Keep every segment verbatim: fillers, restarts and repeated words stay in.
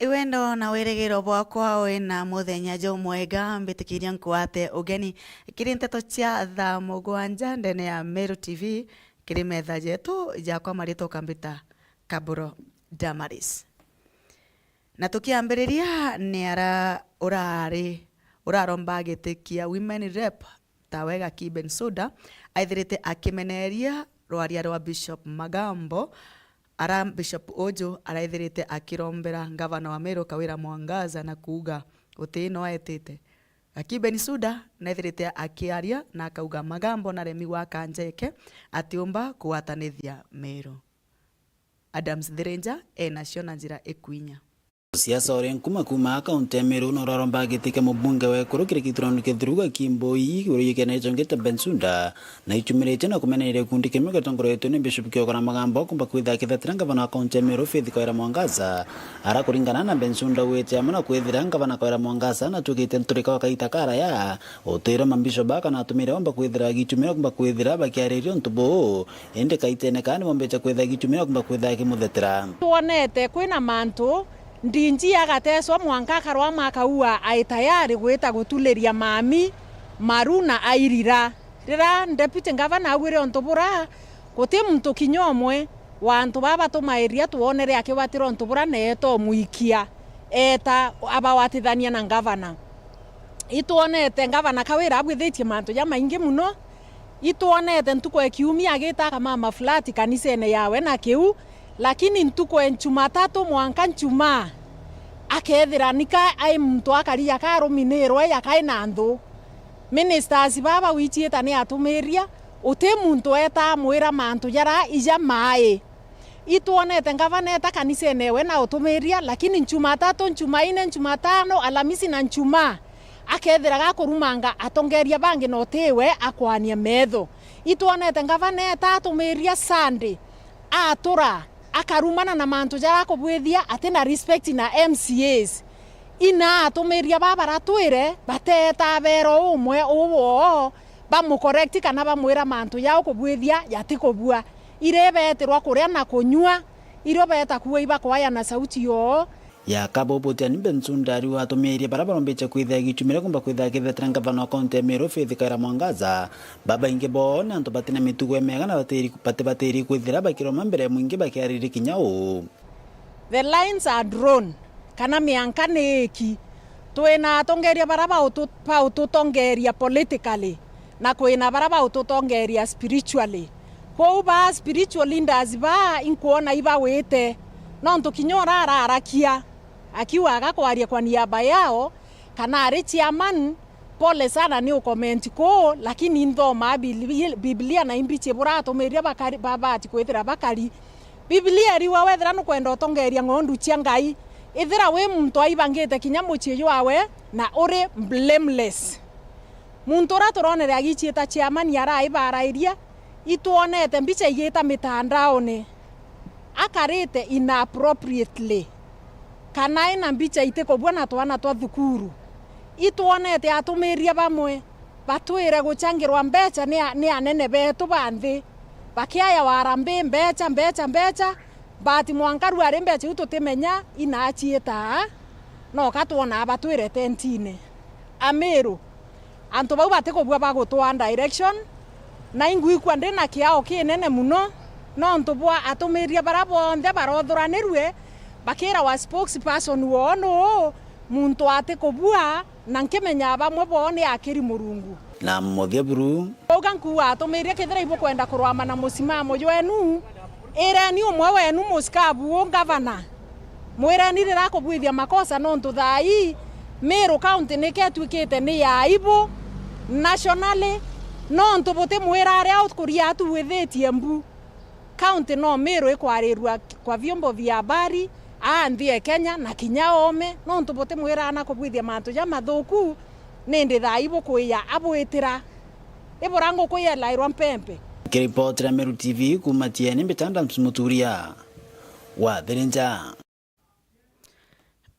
Iwendo na wirigiro bwakwa wina muthenya jumwega, mbitikiria nkwate ugeni kiri nteto cia thaa mugwanja ndene ya Meru T V, kiri metha jetu jakwa maritwa ukambita Kaburo Damaris. Na tukiambiriria, ni ara urari, uraromba giti kia Women Rep tawe Gaki Bensouda aithirite akimeneria rwaria rwa Bishop Magambo, ara Bishop uju araithirite akirombera ngavana wa Meru Kawira Mwangaza na kuuga guti no etite. Gaki Bensouda naithirite akiaria na akauga Magambo naremi gwaka njeke atiumba kugwatanithia Meru. Adams Thirinja enacio na njira ikwinya. Siasa uri nkuma kuma kaunti ya Meru na uraromba giti kia mubunge wa ekuru kiri githurano kithiru Gaki Mbui, uri yikene ichongete Bensouda, na ichumiritie na kumeneria gikundi kimwe gitongoretwe ni Bishop Kioko na Magambo kumba kwitha akithetera ngavana wa kaunti ya Meru Faith Kawira Mwangaza, ara kuringana na Bensouda wite amwe na kwithira ngavana Kawira Mwangaza na tukite nturika wa kaita karaya, utwire mambisho baka na atumire omba kwithira gichumira kumba kwithira bakiariria untu buu, indi kaitene kaa nibombite kwitha gichumira kumba kwitha akimuthetera. Twonete kwina mantu, ndinji agatecwa mwanka akarwama akaua ai tayari gwita gutuliria mami maru na airira. Rira deputy governor augire untu bura, guti muntu kinya umwe wa antu baa batumairia twonere akiwatira untu bura neeta umwikia, eeta abawatithania na ngavana. Itwonete ngavana Kawira abwithitie mantu jamaingi muno. Itwonete ntuku ya kiumia agita akamama flat kanisene yawe na kiu, lakini ntuku ya Nchumatatu mwanka Nchumaa akethira nika ai muntu akari jaka aruminirwe jaka ai na nthu. Ministers baba wichiita ni atumiria, uti muntu eeta amwira mantu jara ija mai. Itwonete ngavana eeta kanisene ewe na utumiria, lakini Nchumatatu, Nchumaine, Nchumatano, Alamisi na Nchumaa akethira gakurumanga atongeria bangi na utiwe akwania metho. Itwonete ngavana eeta atumiria Sunday atura akarumana na mantu jara akubwithia atina respect na M C As. Ina atumiria baba baratwire bateeta beero umwe uu woo bamucorrect kana bamwira mantu jao kubwithia jatikubua. Irio beetirwa kuria na kunyua, irio beeta kuua ibakwaya na sauti yoo. Ya kabo butiani Bensouda ariu atumirie bara barombite kwithia gichumire kumba kwithia akithetera ngavana wa kaunti ya Meru Faith Kawira Mwangaza. Babaingi boo ni antu batina mitugo imega na batiri, batibatiri kwithira bakiroma mbere ya mwingi bakiariria kinya uu. The lines are drawn, kana mianka ni iki. Twina atongeria bara bautu-, baututongeria politically, na kwina bara baututongeria spiritually. Kwou ba spiritual leaders ba inkwona ibawite, nontu kinya ura ararakia akiuga agakwaria kwa niaba yao, kana ari chairman, pole sana ni ucomment kuu, lakini nthomaa Biblia, Biblia na imbichi buratumiria bakari-, babati kwithira bakari. Biblia iriuga wethira nukwenda utongeria ng'ondu cia Ngai, ithira wi muntu aibangite kinya mucii jwawe na uri blameless. Muntu uria turonere agichiita chairman araibarairia, itwonete mbicha igiita mitandaone akarite inappropriately, kana ina mbicha itikubua na twana twa thukuru. Itwonete atumiria bamwe batwire guchangirwa mbecha ni a-, ni anene beetu ba nthi, bakiaya warambi mbecha, mbecha, mbecha, but mwanka riu ari mbecha iu tutimenya inachiitaa, noka twonaa batwire tentine. Amiru, antu bau batikubua bagutwaa direction, na ingwikua ndi na kiao kinene muno, nontu bwa atumiria bara bonthe barothuranirue bakirawa spokesperson woo nuu, muntu atikubua, na nkimenyaa bamwe boo ni akiri Murungu. Na muthia buru. Uga nkuuga atumiria kethira ibukwenda kurwama na musimamo jwenu, ireni umwe wenu musikabu uu ngavana. Mwireni rira akubwithia makosa, nontu thaa ii Meru County nike ituikite ni ya aibu nationally, nontu butimwira aria ukuria atuwithitie mbu. County no Meru ikwarirua kwa vyombo vya habari, aa nthi ya Kenya na kinya oome, nontu butimwira ana kubwithia mantu jamathuku, nindi thaa ii bukwiya abwitira. Ibura nguku yelairwa mpempe. Kiripotera Meru T V kuuma Tieni, mbita Adams Muturia wa Thirinja.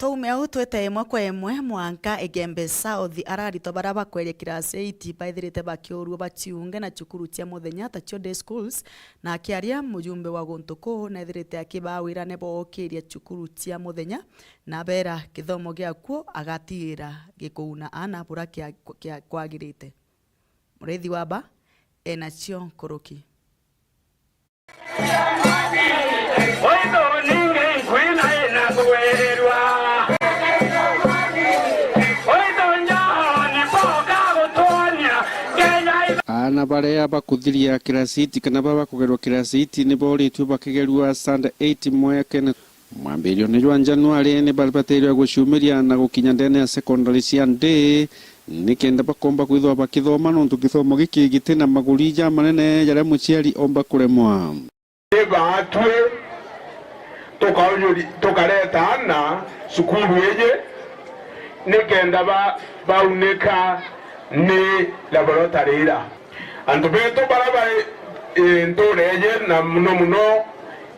Twaume au twete imwe kwa imwe mwanka Igembe South, ara aritwa bara bakweria kirasi eight baithirite bakiurua baciunge na cukuru cia muthenya, tacio day schools, na akiaria mujumbe wa guntu kuu nethirite akibawira ni bookiria cukuru cia muthenya, na abera kithomo giakuo agatigira gikuuna aana bura kia, kia kwagirite. Murithi wa ba enacio nkuruki. Aana baria bakuthiria kirasi eight kana baba bakugerwa kirasi eight ni boritue bakigerua standard eight mweke na Mwambirione jwa Januari ni babateirwe guciumiria na gukinya ndene ya secondary cia nthi, nikenda bakomba kwithwa bakithoma, nontu githomo giki giti na maguri jamanene jaria muciari omba kuremwa. Ni baatue tukaujuri-, tukareta aana cukuru iji, nikenda ba-, baunika ni laboratory ira. Antu betu bara bari, eh, ntuura iji, na muno muno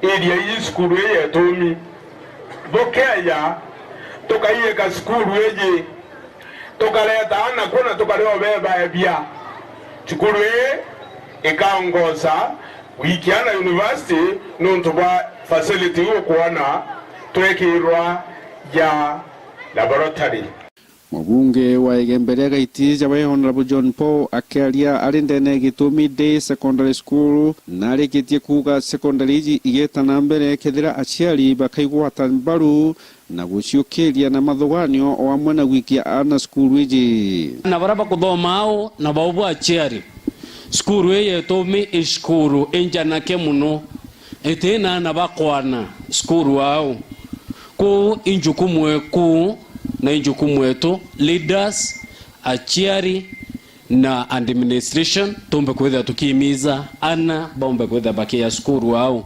area iji, cukuru iji ya Itumi, bukeeja tukaiika cukuru iji, tukareta aana kuo na tukaria ubebaebia. Cukuru ii ikaongoza gwikia aana university nuntu bwa facility iu ukwona twekirwa ya laboratory. Mubunge wa Igembe ria Gaiti, jawe Honourable John Paul, akiaria ari ndene ya Gitumi Day Secondary School, narikitie kuuga secondary iji igeta na mbere kethira aciari bakaigwata mbaru na guciukiria na mathuganio o amwe na gwikia aana cukuru iji. Na baria bakuthoma au na bau bwa aciari, cukuru ii ya Itumi i cukuru injanake mono, iti na aana bakwana cukuru au. Kuu i njukumu eku na i njukumu etu, leaders, aciari na administration, tumbe kwithira tukimiza aana baumbe kwithira bakia cukuru au,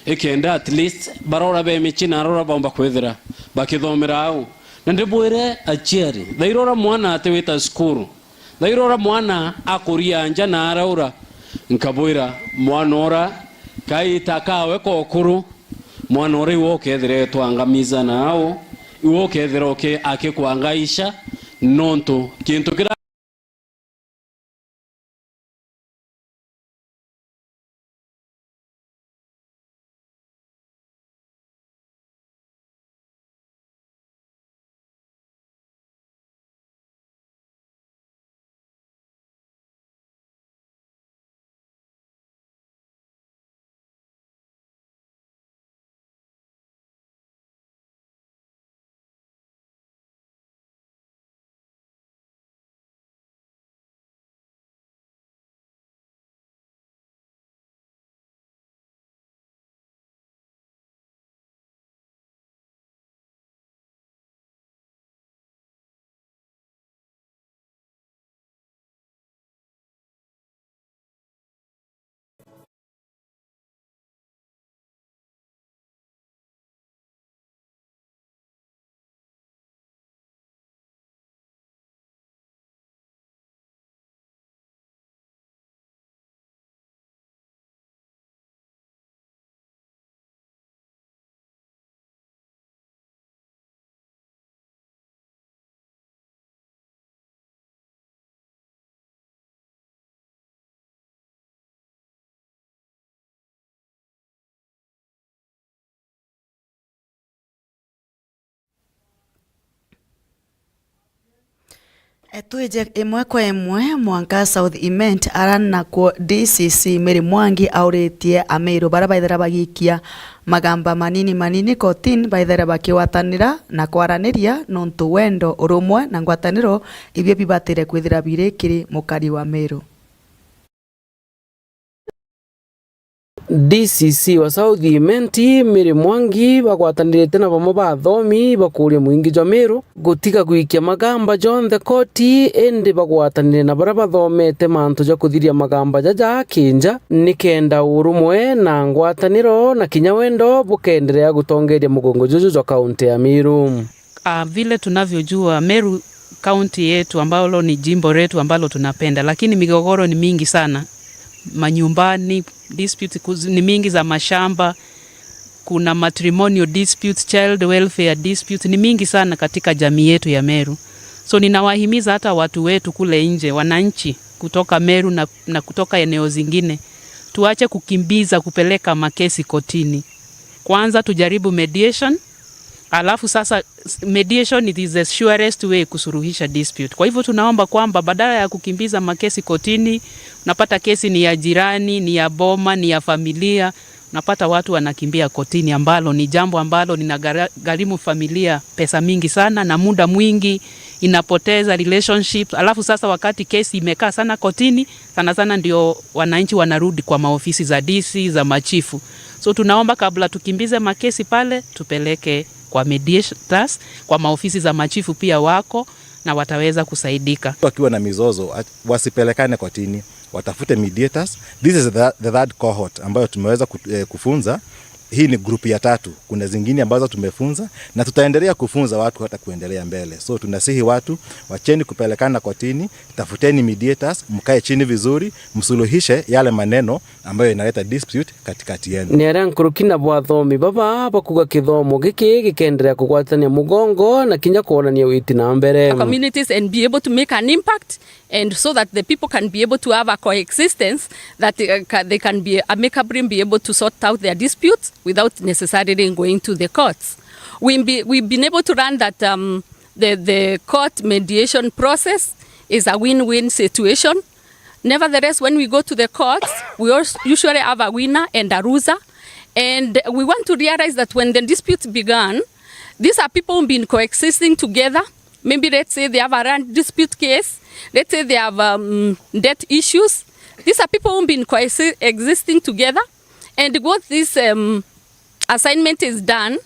ikenda at least barora be micii na arora baumba kwithira bakithomera au. Na ndibwire aciari, thairora mwana atiwita cukuru, thairora mwana akuria nja na araura, nkabwira mwana ura kaita kawe kokuru, mwana ura iwe ukethira etwangamiza na au, iwe ukethira uki-, akikwangaisha, nontu kintu kira E, twije imwe kwa imwe mwanka South Imenti, ara nakuo D C C Mary Mwangi auritie Amiru bara baithira bagiikia magamba manini manini kotini baithire bakigwatanira na kwaraniria, nontu wendo, urumwe na ngwataniro ibio bibatire kwithira biri kiri mukari wa Miru. D C C wa South Imenti, Mary Mwangi, bagwatanirite na bamwe ba athomi, bakuuria mwingi jwa Miru gutiga gwikia magamba jonthe koti, indi bagwatanire na baria bathomete mantu ja kuthiria magamba jaja kinja, nikenda urumwe na ngwataniro na kinya wendo bukenderea gutongeria mugongo juju jwa kaunti ya Miru. Ah, vile tunavyojua, Meru County yetu ambalo ni jimbo letu ambalo tunapenda, lakini migogoro ni mingi sana manyumbani, dispute kuz-, ni mingi za mashamba, Kuna matrimonial disputes, child welfare disputes ni mingi sana katika jamii yetu ya Meru. So ninawahimiza hata watu wetu kule nje, wananchi kutoka Meru na, na kutoka eneo zingine, tuache kukimbiza kupeleka makesi kotini. Kwanza tujaribu mediation, alafu sasa s-, mediation it is the surest way kusuruhisha dispute. Kwa hivyo tunaomba kwamba badala ya kukimbiza makesi kotini, unapata kesi ni ya jirani, ni ya boma, ni ya familia, unapata watu wanakimbia kotini, ambalo ni jambo ambalo linaghara-, gharimu familia pesa mingi sana na muda mwingi, inapoteza relationship. Alafu sasa wakati kesi imekaa sana kotini, sana sana ndio wananchi wanarudi kwa maofisi za D C, za machifu. So tunaomba kabla tukimbize makesi pale, tupeleke kwa mediators, kwa maofisi za machifu pia wako na wataweza kusaidika. Wakiwa na mizozo, at-, wasipelekane kotini, watafute mediators. This is the, the third cohort ambayo tumeweza kut-, eh, kufunza. Hii ni group ya tatu. Kuna zingine ambazo tumefunza na tutaendelea kufunza watu hata kuendelea mbele. So tunasihi watu, wacheni kupelekana kotini, tafuteni mediators, mkae chini vizuri, msuluhishe yale maneno ambayo inaleta dispute katikati yenu. Ni aria nkuruki na bwathomi baba bakuga kithomo giki gikenderea kugwatania mugongo na kinya kwonania witi na mbere. Communities and be able to make an impact, and so that the people can be able to have a coexistence, that, uh, ca-, they can be amicably be able to sort out their disputes without necessarily going to the courts. We be, we've been able to learn that, um, the, the court mediation process is a win-win situation. Nevertheless, when we go to the courts, we als-, usually have a winner and a loser. And we want to realize that when the dispute began, these are people who've been coexisting together. Maybe let's say they have a land dispute case. Let's say they have, um, debt issues. These are people who've been coexi-, existing together. And what this, um, assignment is done,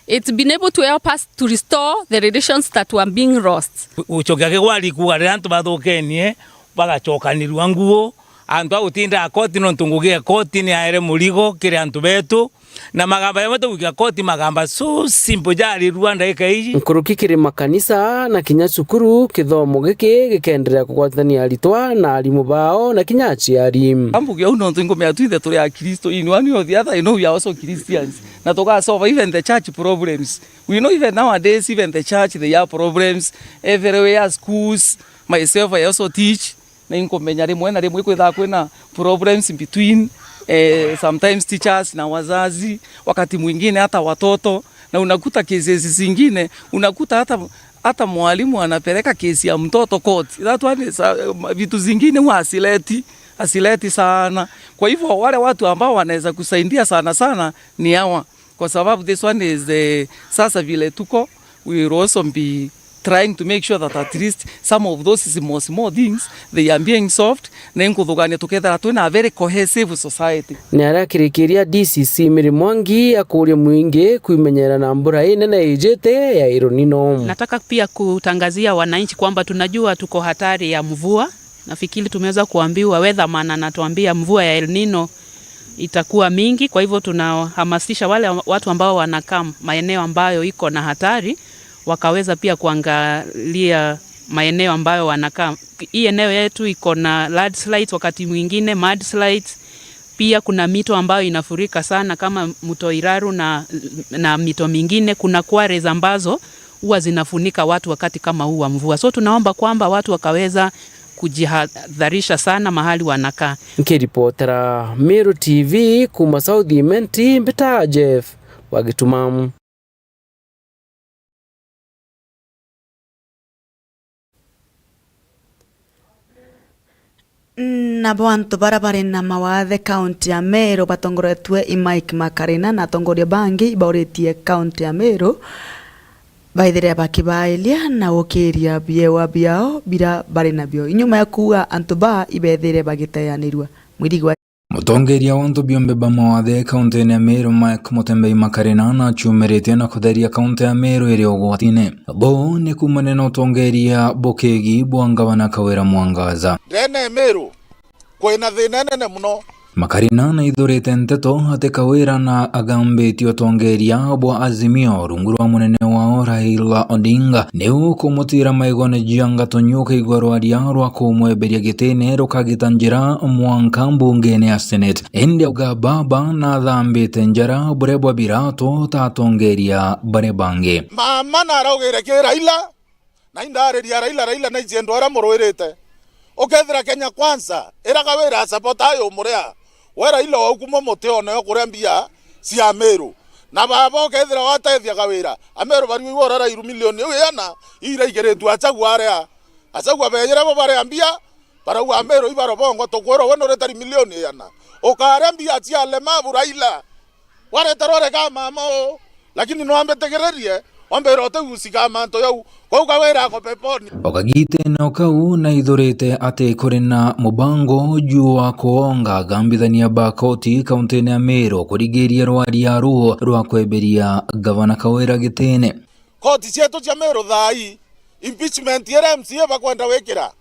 it's been able to help us to restore the relations that were being lost. Gucokia kigwari kuuga riria antu bathukenie, bagacokanirua nguo, antu a gutindaga koti, nontu ngugi ya koti ni yaere murigo kiri antu betu, na magamba jamwe tugwikia koti, magamba so simple jarirua ndagika iji. Nkuruki kiri makanisa na kinya cukuru, kithomo giki gikenderea kugwatithania aritwa na arimu bao na kinya aciari. Ambuge uu nontu ingumenya twinthe turi Akristo, in one way or the other, I know we are also Christians. Na tugasolve even the church problems. We know even nowadays, even the church, they have problems. Everywhere, schools, myself, I also teach. Na inkumenya rimwe na rimwe kwithaga kwina problems between, eh, sometimes teachers na wazazi, wakati mwingine hata watoto, na unakuta cases zingine, unakuta hata, hata mwalimu anapeleka kesi ya mtoto court. That one is, uh, vitu zingine huwa asileti, asileti sana. Kwa hivyo wale watu ambao wanaweza kusaidia sana sana ni hawa. Kwa sababu this one is, eh, sasa vile tuko, we will also be trying to make sure that at least some of those small, small things, they are being solved, na inkuthugania tukethira twina a very cohesive society. Ni aria akirikiria D C C Mary Mwangi akuria mwingi kwimenyera na mbura inene ijite ya El Nino. Nataka pia kutangazia wananchi kwamba tunajua tuko hatari ya mvua. Nafikiri tumeweza kuambiwa, weatherman anatuambia mvua ya El Nino itakuwa mingi. Kwa hivyo tunahamasisha wale watu ambao wanakaa maeneo ambayo iko na hatari, wakaweza pia kuangalia maeneo ambayo wanakaa. Hii eneo yetu iko na landslides, wakati mwingine mudslides. Pia kuna mito ambayo inafurika sana kama mto Iraru na, na mito mingine. Kuna quarries ambazo huwa zinafunika watu wakati kama huu wa mvua. So tunaomba kwamba watu wakaweza kujihadharisha sana mahali wanakaa. Nkiripotera Meru T V kuma South Imenti, mbita Jeff wa Gitumamu. Nabo antu baria bari na mawathe kaunti ya Meru batongoretue i Mike Makarina na atongoria bangi ibauritie kaunti ya Meru baithire bakibairia na gukiria biewa biao biria bari nabio. Inyuma ya kuuga antu baa ibethire bagiteanirua. Mwirigwa. Mutongeria wa antu biombe ba mawathe kaunti-ini ya Meru, Mike Mutembei Makarina, naciumiritie na kutheria kaunti ya Meru iri ugwatine. Buu ni kuumania na utongeria bukigi bwa ngavana Kawira Mwangaza. Ndene ya Meru kwina thina inene muno. Makarina naithurite nteto ati Kawira na agambitie utongeria bwa Azimio rungu rwa munene wao Raila Odinga niu kumutira maigone jia ngatonyu ukaigua rwaria rwa kumweberia gitine rukagita njira mwanka mbungene ya Senate. Indi auga baba nathambite njara buria bwa biratu ta atongeria baria bangi. Mama naraugire ki Raila, na indariria Raila, Raila na iciendo aria murwirite. Ukethira Kenya Kwanza, ira Kawira asapota ayo muria, we Raila waukuma muti one yo kuria mbia cia Amiru. Na baba ukethira watethia Kawira, Amiru bariu iwe urarairu milioni iu iana, ira ikiritue Achagua aria. Achagua bejire bo baria mbia, barauga Amiru ibarobongo tukwirwa we nuritari milioni iana. Ukaria mbia cia alemavu Raila. Wareterwa rega mama uu, lakini nwambitigiririe, wambira utigusiga mantu jau, kwou Kawira ako peponi. O kagitene o kau naithurite ati kuri na mubango juu wa kuonga agambithania ba koti kauntine ya Meru kurigiria rwaria ruu rwa kweberia gavana Kawira gitine. Koti cietu cia Meru thaa ii, impeachment iria M C A bakwenda wikira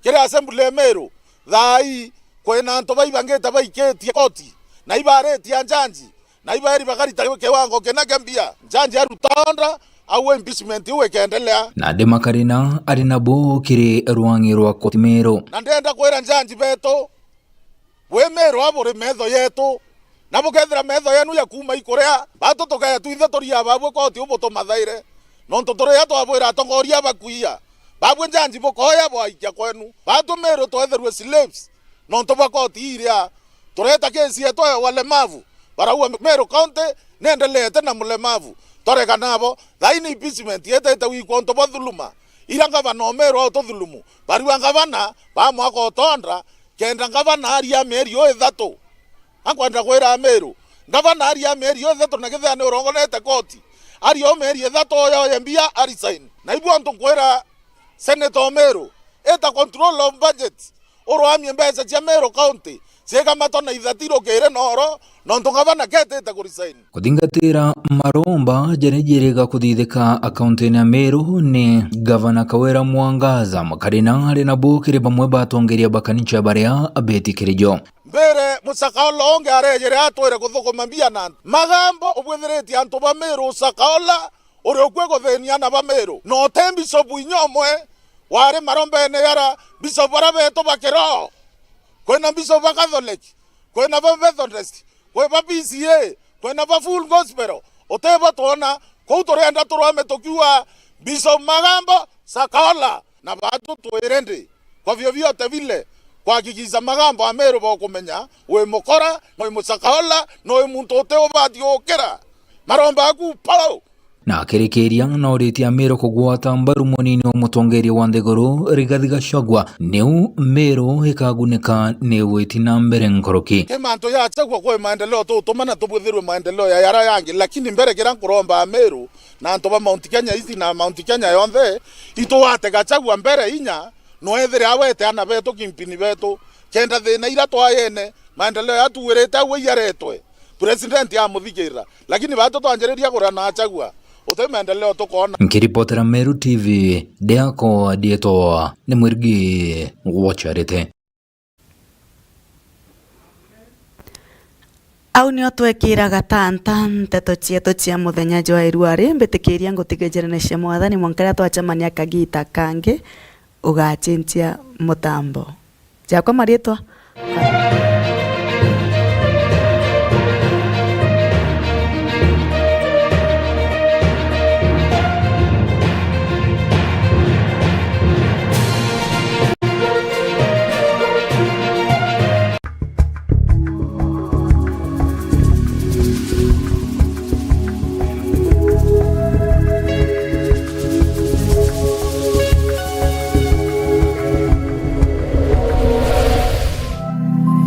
kiri assembly ya Meru thaa ii, kwina antu baibangite baikitie koti, na ibaritie njanji, na ibaeri bakarita kiwango kina kia mbia, njanji aruta order, au impeachment iu ikendelea. Nandi Makarina ari nabo kiri rwang'i rwa koti Meru. Na ndenda kwira njanji betu, bwi Meru a buri metho yetu, na bukethira metho yenu ya kuuma ikuria, batu tukaya twinthe turia babwe koti ubutumathaire, nontu turia twabwira atongoria bakuia, babwe njanji bukoya bwaikia kwenu, batu Meru twetherue slaves. Nontu bwa koti iria, tureta kesi yetu ya walemavu, barauga Meru County nendelete na mulemavu, torega nabo. Thaini impeachment yetete wikwa untu bwa thuluma, ira ngavana o Meru aututhulumu, bariua ngavana bamwaka utonda, kenda ngavana aria mieri o ithatu. Ankwenda kwira Meru, ngavana aria mieri o ithatu na kethira ni urongonete koti, aria o mieri ithatu oya oye mbia a resign. Na ibu antu nkwira Senator o Meru, ita control of budget. Urwamie mbeca cia Meru County ciikamatwa na ithati rukiri noro, nontu ngavana ketite ku resign. Kuthingatira maromba jaria jiriga kuthithika kauntine ya Meru ni Gavana Kawira Mwangaza, Makarina ari nabo kiri bamwe ba atongeria ba kanisa baria betikirijo. Mbere mucakaola ungi arejire atwire kuthukuma mbia na antu. Magambo ubwithiritie antu ba Meru ucakaola uri ukwi kuthinia ana ba Meru. Na uti bishop inya umwe wari marombene yara bishop bara betu ba kiroho. Kwina bishop ba Catholic, kwina ba Methodist, kwi ba P C A, kwina ba Full Gospel. Uti bo twona, kuu turienda turwame tukiuga, Bishop Magambo, cakaola. Na batu twire ndi, kwa vyovyote vile, kuhakikisha Magambo a Meru bokumenya wi mukora, na wi mucakaola, na wi muntu uti ubati gukira. Maromba aku, pau! Na akirikiria, na oritie Amiru kugwata mbaru munini wa mutongeria wa nthiguru, Rigathi Gachagua, niu Miru ikagunika ni witi na mbere nkuruki. Ki mantu ya Gachagua kwi maendeleo tutuma na tubwithirwe maendeleo ya yara yangi, lakini mbere kiria nkuromba Amiru na antu ba Mount Kenya East na Mount Kenya yonthe, itugwate Gachagua mbere inya, no ethire awete ana betu, kimpini betu, kenda thina ira twayene, maendeleo ya tuwirite au iyaretwe, president amuthikirira. Lakini batu twanjiriria kuria na Gachagua, uti maendeleo tukoona. Nkiripotera Meru T V, ndiako ndietwa ni Mwirigi Gwocharite. Au nio twekiraga tanta nteto cietu cia muthenya jwa irua ri. Mbitikiria ngutigijire na cia Mwathani mwanka riria twacemania kagita kangi, ugacenjia mutambo. Jakwa marietwa.